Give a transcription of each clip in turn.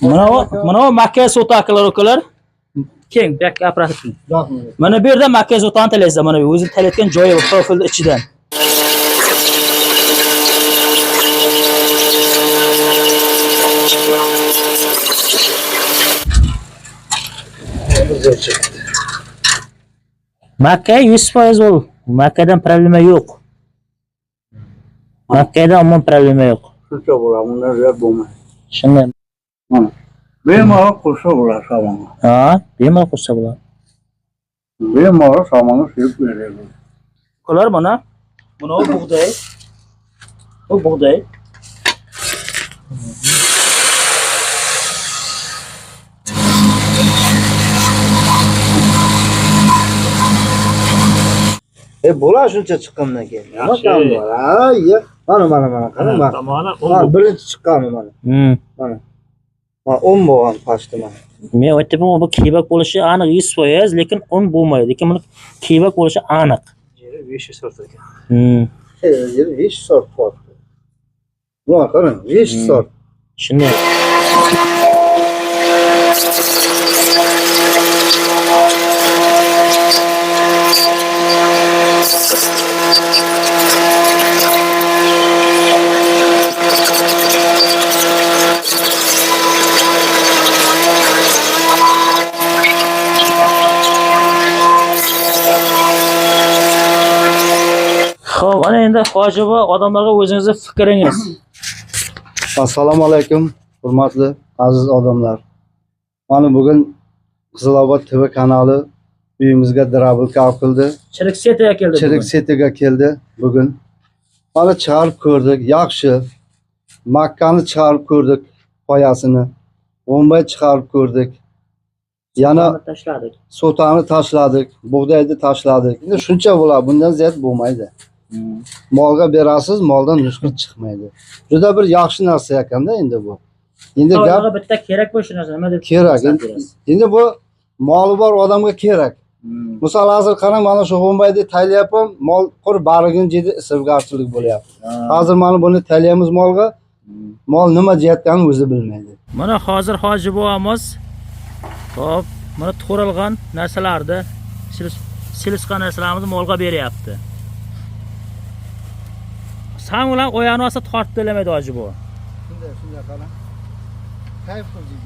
Mana bu makka sota akalar ukalar. Keng, bu yoqqa apparat tuting. Mana bu yerda makka sotani talaysiz, mana bu o'zini talayotgan joyi bu profilni ichidan. Makka 100% ol. Makkadan problema yo'q. Makkada umuman problema yo'q. Shuncha bo'ladi, undan ziyod bo'lmaydi. Shunday. Mana. Bemalol qo'shsa bo'ladi somonga. Ha, bemalol qo'shsa bo'ladi. Bemalol somonni suyib beradi. Ukalar mana. Buni bu bug'doy. Bu bug'doy. Bo'lar shuncha chiqqandan keyin. Nima Yaxshi. kam bor? Ha, ye. Mana mana mana qarang mana. Tomoni Mana birinchi chiqqani mana. Mana. Mana 10 bo'lgan pastda mana. Men aytyapman, bu kebab bo'lishi aniq 100%, lekin un bo'lmaydi. Lekin buni kebab bo'lishi aniq. Yeri 5 sort ekan. Yeri 5 sort bor. Mana qarang, 5 sort. Shunday. Xo'p, ana endi hoji buva odamlarga o'zingizni fikringiz. Assalomu alaykum, hurmatli aziz odamlar. Mana bugun Qizilobod TV kanali uyimizga drabilka olib keldi. Chirik setiga keldi. Chirik setiga keldi bugun. Mana chiqarib ko'rdik, yaxshi. Makkani chiqarib ko'rdik, poyasini. Bombay chiqarib ko'rdik. Yana tashladik. sotani tashladik, bug'doyni tashladik. Endi shuncha bo'ladi, bundan ziyod bo'lmaydi. Molga berasiz, moldan nusxa chiqmaydi. Juda bir yaxshi narsa ekanda endi bu. Endi gap Oilaga bitta kerak bu shu narsa, nima deb kerak. maslahat berasiz? Endi bu moli bor odamga kerak. Misol hozir qarang, mana shu G'o'mbayni taylayapman, mol qur barigini jedi, isirgarchilik bo'lyapti. Hozir mana buni taylaymiz molga, mol nima jeyotganini o'zi bilmaydi. Mana hozir hoji buvamiz hop, mana to'ralgan narsalarni, silisqan narsalarimizni molga beryapti. San bilan oyog'ini olsa tortib delamaydi hoji buva. Shunday, shunday qarang. Kayf qildik.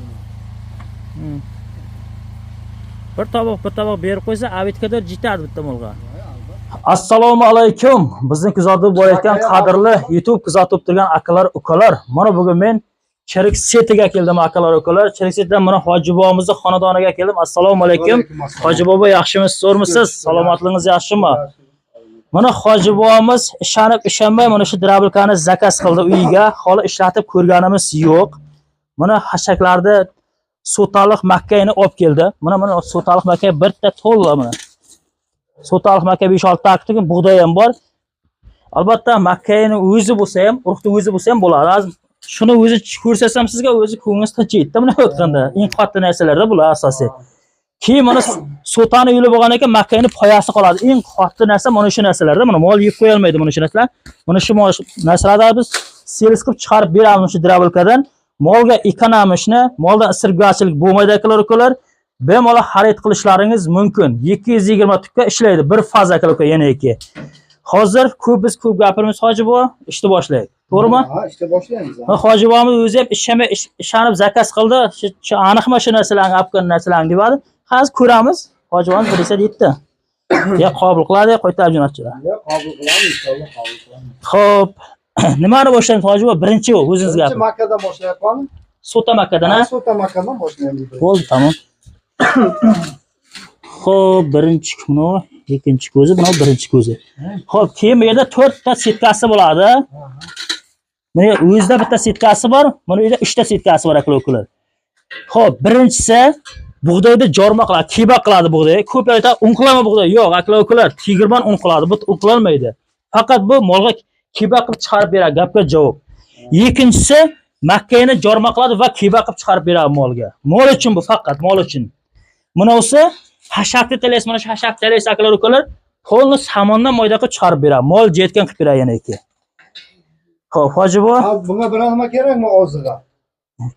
Bir toboq, bir toboq berib qo'ysa, abitga jetadi bitta molga. Assalomu alaykum. Bizni kuzatib borayotgan qadrli YouTube kuzatib turgan akalar, ukalar. Mana bugun men Chirik setiga keldim akalar, ukalar. Chirik setidan mana hoji bobomizning xonadoniga keldim. Assalomu alaykum. Hoji bobo, yaxshimisiz, zo'rmisiz? Salomatligingiz yaxshimi? Mana hoji bobomiz ishonib ishonmay mana shu drabilkani zakaz qildi uyiga. Holi ishlatib ko'rganimiz yo'q. Mana hashaklarda sotaliq makkayni olib keldi. Mana mana sotaliq makka bitta to'la mana. Sotaliq makka 5-6 ta aktiga bug'doy ham bor. Albatta makkayni o'zi bo'lsa ham, urug'ni o'zi bo'lsa ham bo'ladi. Hozir shuni o'zi ko'rsatsam sizga o'zi ko'nglingiz tinchiydi. Buni aytganda eng katta narsalarda bular asosiy. Keyin mana sotani yo'li bo'lgan ekan, makkayni poyasi qoladi. Eng katta narsa mana shu narsalarda. Mana mol yeb qo'ya olmaydi mana shu narsalar. Mana shu narsalarda biz sels qilib chiqarib beramiz shu drabilkadan. Molga ekonomishni, moldan isirgarchilik bo'lmaydi akalar ukalar. Bemalol xarid qilishlaringiz mumkin. 220 tubga ishlaydi bir faza akalar uka, yana ikki. Hozir ko'p biz ko'p gapiramiz hoji buva, ishni boshlaylik. To'g'rimi? Ha, ishni boshlaymiz. Ha, hoji bobomiz o'zi ham ishonib zakaz qildi. Shu aniqmi shu narsalarni olib kelgan narsalarni deyapti. Hozir ko'ramiz. Hoji bobomiz bir desa deydi. Ya qabul qiladi, ya qaytarib jo'natadi. Ya qabul qilamiz, inshaalloh qabul qilamiz. Xo'p, nimani boshlaymiz hoji bobo? Birinchi o'zingiz Birinchi gapiring. Makkadan boshlayapman. Sota Makkadan, ha? Sota Makkadan boshlaymiz. Bo'ldi, tamom. Xo'p, birinchi buni, ikkinchi ko'zi, buni birinchi ko'zi. Xo'p, keyin bu yerda 4 ta setkasi bo'ladi. Mana o'zida bitta setkasi bor, mana bu yerda 3 ta setkasi bor akalar. Xo'p, birinchisi bug'doyni jorma qiladi, kebab qiladi bug'doy. Ko'plar aytadi, un qilama bug'doy. Yo'q, akalar, tegirmon un qiladi, bu un qilolmaydi. Faqat bu molga kebab qilib chiqarib beradi, gapga javob. Ikkinchisi makkayni jorma qiladi va kebab qilib chiqarib beradi molga. Mol uchun bu, faqat mol uchun. Bunisi hashakni talaysiz, mana shu hashakni talaysiz akalar ukalar, polni samondan moyda qilib chiqarib beradi. Mol jetgan qilib beradi yana ikki. Xo'p, hoji buva. Ha, bunga biror nima kerakmi oziga?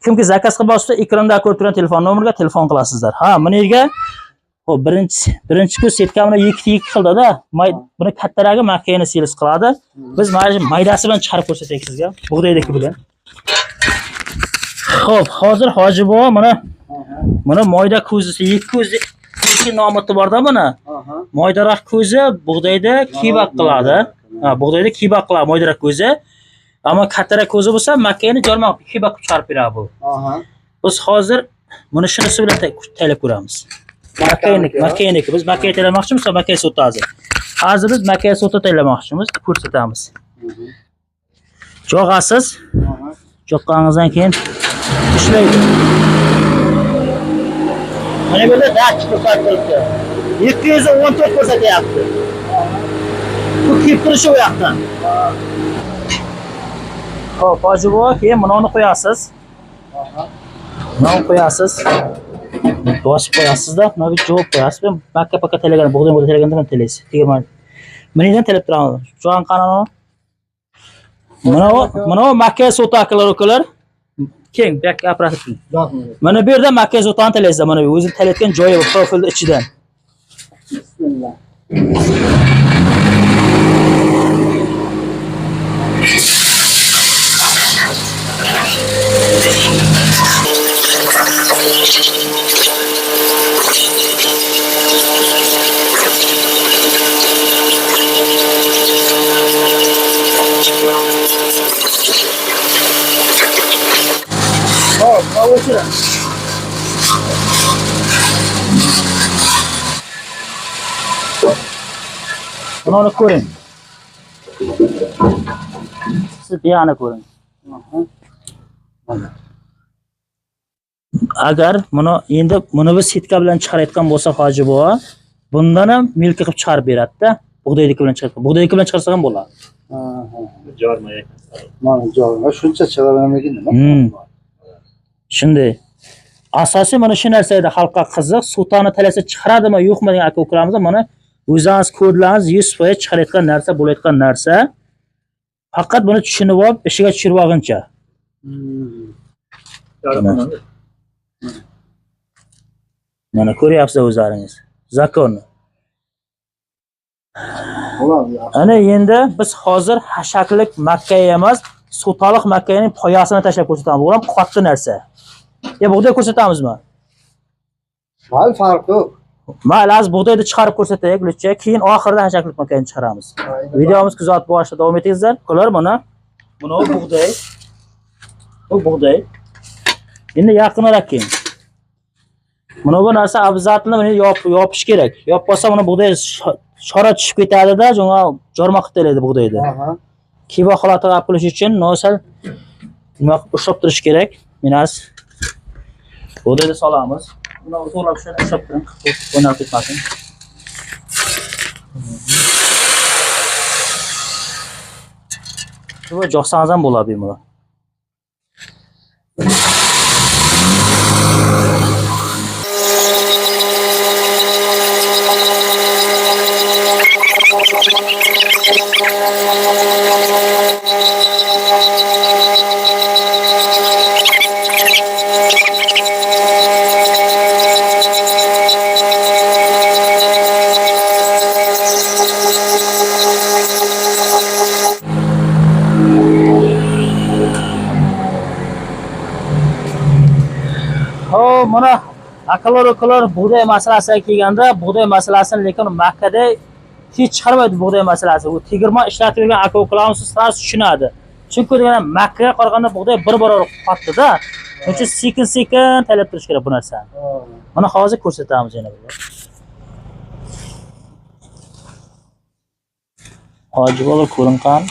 Kimki zakaz qilib olsa, ekranda ko'rib turgan telefon nomeriga telefon qilasizlar. Ha, buni yerga xo'p, birinchi kun setka buni ikki xilda-da. Buni kattaragi makkani silis qiladi. Biz mana shu maydasi bilan chiqarib ko'rsatsak sizga, bug'doydagi bilan. Xo'p, hozir Hoji bobo mana moyda ko'zisi, ikki ko'zi, ikki nomati borda buni. Moydaroq ko'zi bug'doyda kibak qiladi. Ha, bug'doyda kibak qiladi moydaroq ko'zi. Ammo kattaroq ko'zi bo'lsa, makkani jormoq kibak qilib chiqarib beradi bu. Biz hozir buni shunisi bilan taylab ko'ramiz. Makkaniki. Biz makkani taylamoqchimiz, makka sota hozir. Hozir biz makka sota taylamoqchimiz, ko'rsatamiz. Jo'g'asiz. Jo'qqaningizdan keyin ishlaydi. Mana bu yerda datchik ko'rsatib turibdi. 214 ko'rsatyapti. Bu kelib turishi u yoqdan. Xo'p, Hoji bobo, keyin buni qo'yasiz. Buni qo'yasiz. Bosib qo'yasizda, buni javob qo'yasiz. Men makka paka talagan, bug'doy bug'doy talaganda men talaysiz. Tegirmon. Bunidan talab turaman. Jo'g'an qanani. Mana bu makka sota akalar ukalar. Keng, bu yoqqa apparat tuting. Mana bu yerda makka sotani talaysizlar. Mana bu o'zi talayotgan joyi bu profilning ichidan. Bismillah. Hop, o'chiring. Buni ko'ring. Siz buyog'ini ko'ring. Agar buni endi buni biz setka bilan chiqarayotgan bo'lsa Hoji bobo, bundan ham milka qilib chiqarib beradi-da. Bug'doyniki bilan chiqarib. Bug'doyniki bilan chiqarsa ham bo'ladi. Jorma. Mana jorma shuncha chiqaramikin nima? Shunday. Asosiy mana shu narsa edi, xalqqa qiziq. Sotani talasa chiqaradimi, yo'qmi degan aka ukalarimiz mana o'zingiz ko'rdilaringiz 100% chiqarayotgan narsa, bo'layotgan narsa. Faqat buni tushunib olib, ishiga tushirib olguncha. Mana ko'ryapsizlar o'zlaringiz. Zakon. Ana endi biz hozir hashaklik makka emas, sotaliq makkaning poyasini tashlab ko'rsatamiz. Bu ham qattiq narsa. Ya bug'doy ko'rsatamizmi? Hal farqi yo'q. Mayli, az bug'doyni chiqarib ko'rsataylik, luchcha, keyin oxirida hashaklik makkani chiqaramiz. Videomiz kuzatib borishda davom etingizlar. Ular mana buni bug'doy. Bu bug'doy. Endi yaqinroq keling. Mana bu narsa abzatni buni yopish kerak. Yopmasa buni bug'doy shora tushib ketadi-da, shunga jorma qilib telaydi bug'doyni. Kiba holatiga olib kelish uchun nosal nima qilib ushlab turish kerak. Minas bug'doyni solamiz. Buni to'g'rilab shuni ushlab turing, o'ynab ketmasin. Bu jo'qsangiz ham bo'ladi bemalol. Xo'p, mana akalar ukalar bug'doy masalasiga kelganda, bug'doy masalasini lekin Makkada hech chiqarmaydi bug'doy masalasi. U tegirmon ishlatib yurgan aka ukalarimiz sразу tushunadi. Chunki degani Makkaga qaraganda bug'doy bir barobar qotdi-da. Shuning uchun sekin-sekin talab turish kerak bu narsani. Mana hozir ko'rsatamiz yana bir. Hoji bola ko'ringan.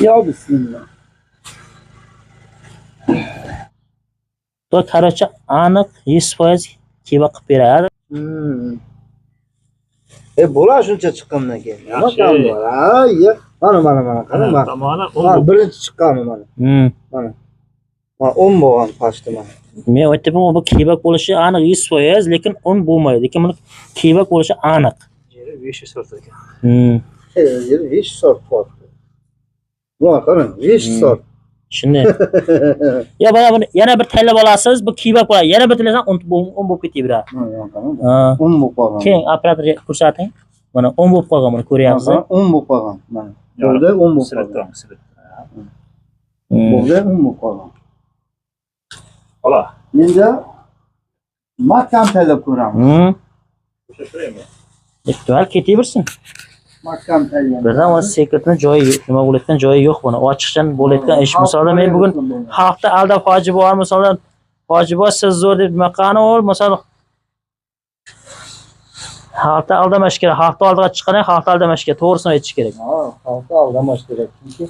Yo bismillah. To qaracha aniq 100% keba qilib beradi. Bo'lar shuncha chiqqandan keyin. Nima Yaxshi. kam bor? Ha, yo'q. Mana, mana, mana, qara, mana. Tomoni Mana o'n birinchi chiqqani mana. Mana. Mana 10 bo'lgan pastda mana. Men aytibman, bu kebab bo'lishi aniq 100%, lekin 10 bo'lmaydi. Lekin buni kebab bo'lishi aniq. Yeri 5 sort ekan. Yeri 5 sort bor. Buna qarang, 5 sort. Shunday. Ya mana buni yana bir taylab olasiz, bu kiyib qo'yadi. Yana bir taylasan un bo'lib ketaveradi. Ha. Un bo'lib qolgan. Keyin operatorga ko'rsating. Mana un bo'lib qolgan, buni ko'ryapsiz. Un bo'lib qolgan. Mana. Bug'doy un bo'lib qolgan. Bug'doy un bo'lib qolgan. Ola. Endi makkani taylab ko'ramiz. Ehtimol ketaversin. Makkani taylaymiz. Birdan o sekretni joyi nima bo'layotgan joyi yo'q buni. Ochiqchan bo'layotgan ish. Misolda men bugun xalqni aldab Hoji bor, misoldan Hoji bor siz zo'r deb nima qani ol, misol xalqni aldamash kerak. Xalqni oldiga chiqqan xalqni aldamash kerak. To'g'risini aytish kerak. Ha, xalqni aldamash kerak. Chunki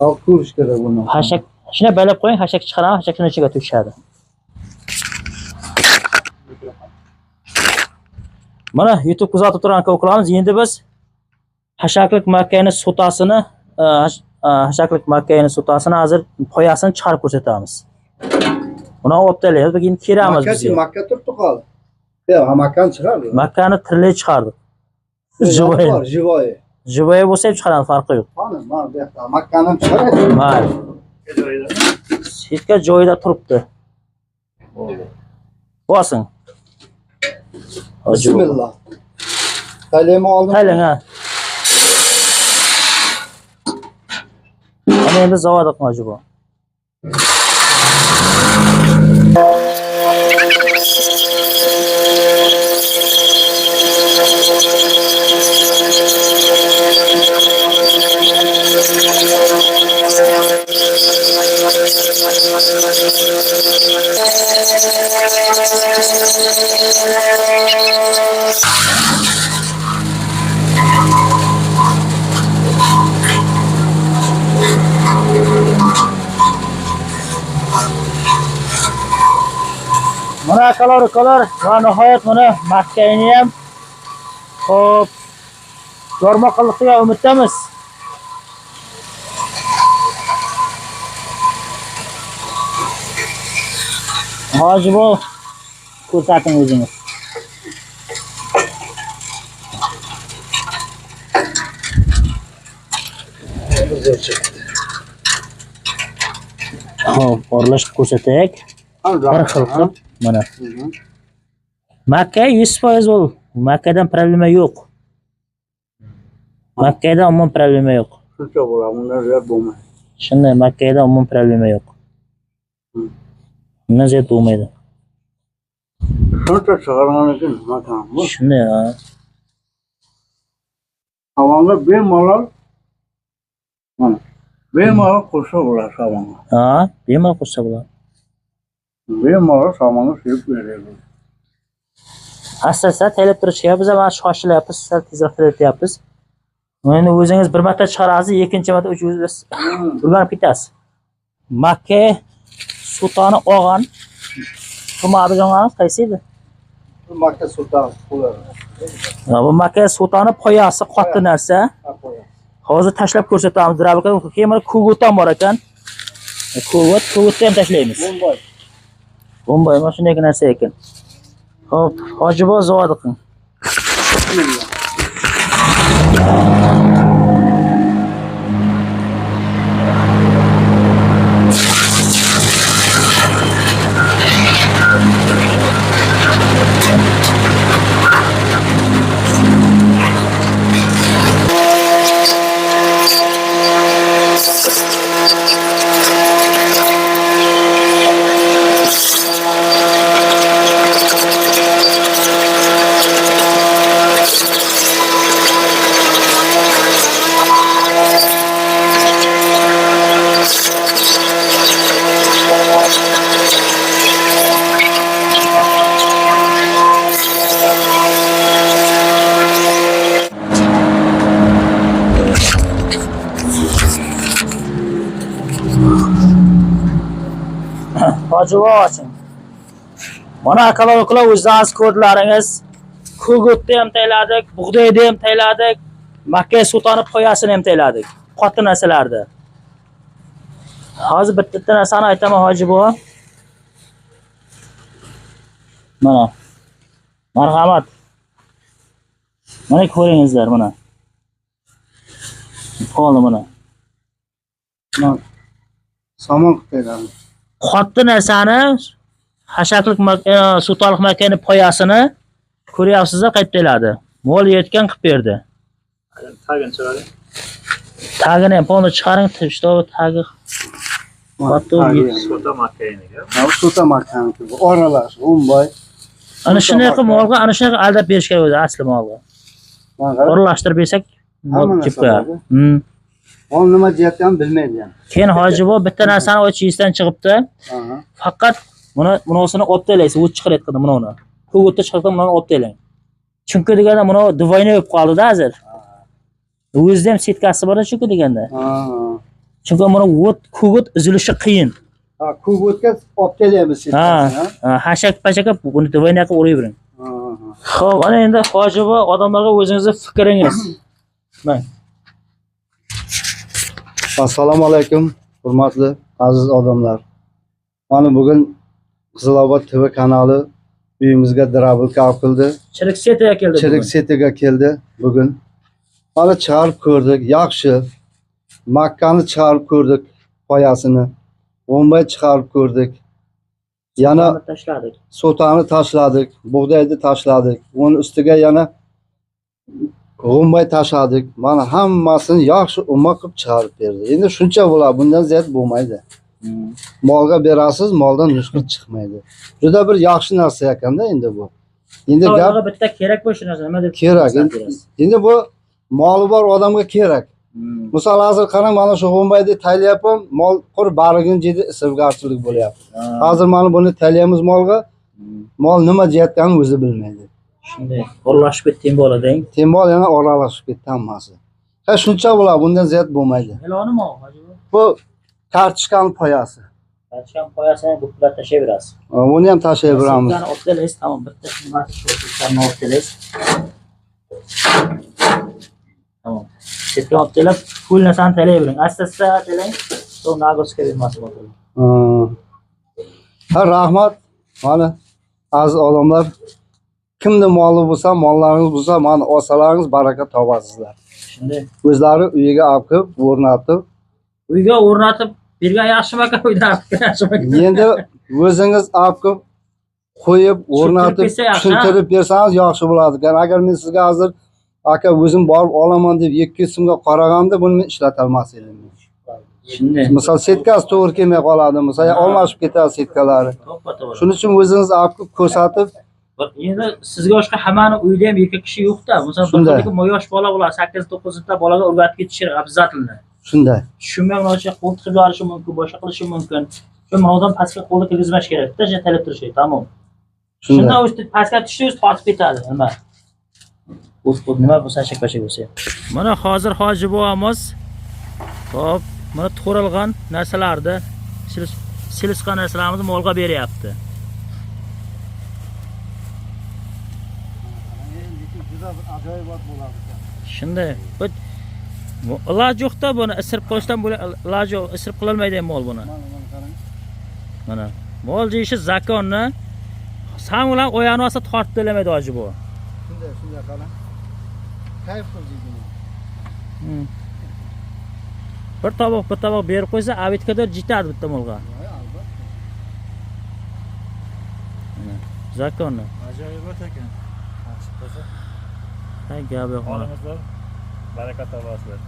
xalq ko'rish kerak buni. Hashak shuni baylab qo'ying, hashak chiqaraman, hashak shuni ichiga tushadi. Mana YouTube kuzatib turgan aka-ukalarimiz, endi biz hashaklik makkani sotasini, hashaklik makkani sotasini hozir poyasini chiqarib ko'rsatamiz. Buni olib taylaymiz, keyin keramiz biz. Makka turibdi qoldi. Yo'q, makkani chiqardi. Makkani tirlay chiqardik. Jivoyi. Jivoyi. Jivoyi bo'lsa ham chiqaramiz, farqi yo'q. Qani, mana bu yoqda makkani ham chiqaradi. Mayli. Setka joyida turibdi. Bosing. Bismillah. Taylaymi oldim? Taylang, ha. Ana endi zavod qilmoqchi bu. Mana akalar, ukalar, va nihoyat mana makkani ham xo'p yorma qildik degan umiddamiz. Hoji bu ko'rsating o'zingiz. Xo'p, oralashib ko'rsataylik. Bir xil qilib mana. Makka 100% ol. Makkadan problema yo'q. Makkada umuman problema yo'q. Shuncha bo'ladi, undan ziyod bo'lmaydi. Shunday, Makkada umuman problema yo'q. Undan ziyod bo'lmaydi. Shuncha chiqargan ekan Makkani. Shunday, ha. Avanga bemalol mana bemalol qo'shsa bo'ladi samonga. Ha, bemalol qo'shsa bo'ladi. Bemalol samonga suyib beradi. Asta-asta taylab turishga biz ham shoshilyapmiz, sal tezroq taylayapmiz. Endi o'zingiz bir marta chiqarasiz, ikkinchi marta o'zingiz o'rganib ketasiz. Makka sultoni og'an Tumadi jong'amiz qaysi edi? Bu Makka sultoni bo'ladi. Ha, bu Makka sultoni poyasi qattiq narsa. Hozir tashlab ko'rsatamiz. Drabka keyin mana ko'gut ham bor ekan. Ko'gutni ham tashlaymiz. Bombay. Bombay mana shunday narsa ekan. Xo'p, Hoji bobo zavod qiling. Hoji bobo oching. Mana akalar ukalar o'zingiz ko'rdilaringiz. Ko'gutni ham tayladik, bug'doyni ham tayladik, Makka sultoni poyasini ham tayladik. Qattiq narsalarni. Hozir bitta narsani aytaman Hoji bobo. Mana. Marhamat. Mana ko'ringizlar mana. Qoldi mana. Mana somon qilib beramiz. Qotdi narsani hashaklik sutoliq makani poyasini ko'ryapsizlar, qaytib keladi. Mol yetgan qilib berdi. Tagini chiqaring. Tagini ham polni chiqaring, что tagi Qotdi. Sota makkayniki. Mana bu sota makkaniki bu. Oralash, G'umbay. Ana shunday qilib molga, ana shunday qilib aldab berish kerak o'zi asli molga. Mana qarang. O'ralashtirib bersak, mol Hamma kelib narsa qo'yadi. bor. Mol nima jeyapti bilmaydi ham. Keyin hoji bu bitta narsani och esdan chiqibdi. Aha. Faqat buni bunosini olib tashlaysiz, o't chiqarayotganda buni uni. Ko'k o'tda chiqargan buni olib tashlang. Chunki deganda buni dvoyniy bo'lib qoldi-da hozir. O'zida ham setkasi bor chunki deganda. Ha. Chunki buni o't, ko'k o't uzilishi qiyin. Ha, ko'k o'tga olib kelyapmiz Ha, setkasini, ha, hashak pashak buni dvoyniy qilib uravering. ha? Ha, Xo'p, ana endi hoji bu odamlarga o'zingizni fikringiz. Mana. ha. Assalomu alaykum, hurmatli aziz odamlar. Mana bugun Qizilobod TV kanali uyimizga drabilka olib keldi. Chirik setaga keldi. Chirik bugun. setiga keldi bugun. Mana chiqarib ko'rdik, yaxshi. Makkani chiqarib ko'rdik, poyasini. G'umbay chiqarib ko'rdik. Yana tashladik. sotani tashladik, bug'doyni tashladik. Uni ustiga yana g'umbay tashladik. Mana hammasini yaxshi uma qilib chiqarib berdi. Endi shuncha bo'ladi, bundan ziyod bo'lmaydi. Molga berasiz, moldan nusxa chiqmaydi. Juda bir yaxshi narsa ekanda endi bu. Endi gap Ularga bitta kerak bu shu narsa, nima deb kerak. maslahat berasiz? Endi bu moli bor odamga kerak. Misol hozir qarang, mana shu G'umbayda taylayapman, mol qur barigini jeydi, isirgarchilik bo'lyapti. Hozir mana buni taylaymiz molga, mol nima jeyotganini o'zi bilmaydi. Shunday o'rlashib ketding bola deng. Temol yana oralashib ketdi hammasi. Ha, shuncha bo'ladi, bundan ziyod bo'lmaydi. Meloni mi hoji bu? Bu kartoshkani poyasi. Kartoshkani poyasini butlab tashlayverasiz. Buni ham tashlayveramiz. Setkani olib kelaysiz, tamom, bitta nimasi shu setkani olib kelaysiz. Tamom. Setkani olib kelib, pul narsani talayvering. Asta-asta talang, so'ng nagurska bermasin bo'ladi. Ha, rahmat. Mana aziz odamlar, kimni moli bo'lsa, mollaringiz bo'lsa, mana olsalaringiz baraka topasizlar. Shunday. O'zlari uyiga olib kelib, o'rnatib, Uyga o'rnatib bergan yaxshimi aka, uydan olib kelgan yaxshimi aka? endi o'zingiz olib kelib qo'yib, o'rnatib, bersa yaxshi, ha? tushuntirib bersangiz yaxshi bo'ladi ekan. Agar men sizga hozir aka o'zim borib olaman deb 200 so'mga qaraganda buni men ishlata olmas edim. Shunday. Misol setkasi to'g'ri kelmay qoladi, misol almashib ketadi setkalari. To'ppa-to'g'ri. Shuning uchun o'zingiz olib kelib ko'rsatib, Endi sizga boshqa hammani uyda ham 2 kishi yo'q-da. Masalan, bir Shunday. xildagi yosh bola bo'ladi, 8-9 ta bolaga o'rgatib ketish kerak обязательно. Shunday. Tushunmay unaqa qo'l tiqib yorishi mumkin, boshqa qilishi mumkin. Shu mavzudan pastga qo'lni kirgizmash kerak. Bitta talab turish kerak, tamom. Shunday. Shunda o'zi pastga tushdi, o'zi tortib ketadi, nima? O'z qo'l nima bo'lsa, shak-pashak bo'lsa. Mana hozir hoji bobamiz hop, mana to'rilgan narsalarni, silisqan narsalarimizni molga beryapti. Juda bir ajoyibot bo'ladi. Shunday. Bu iloji yo'q-da buni isirib qo'yishdan bo'lak iloji yo'q, isirib qilolmaydi ham mol buni. Mana mana qarang. Mana mol yeyishi zakonni. San bilan oyog'ini olsa tortib delamaydi hoji bu. Shunday, shunday qarang. Kayf qilib yeydi. Bir toboq, bir toboq berib qo'ysa, abitga jitadi bitta molga. Albatta. Zakonni. Ajoyibot ekan. Nasib bo'lsa. Ha, gap yo'q. Olimizlar baraka topasizlar.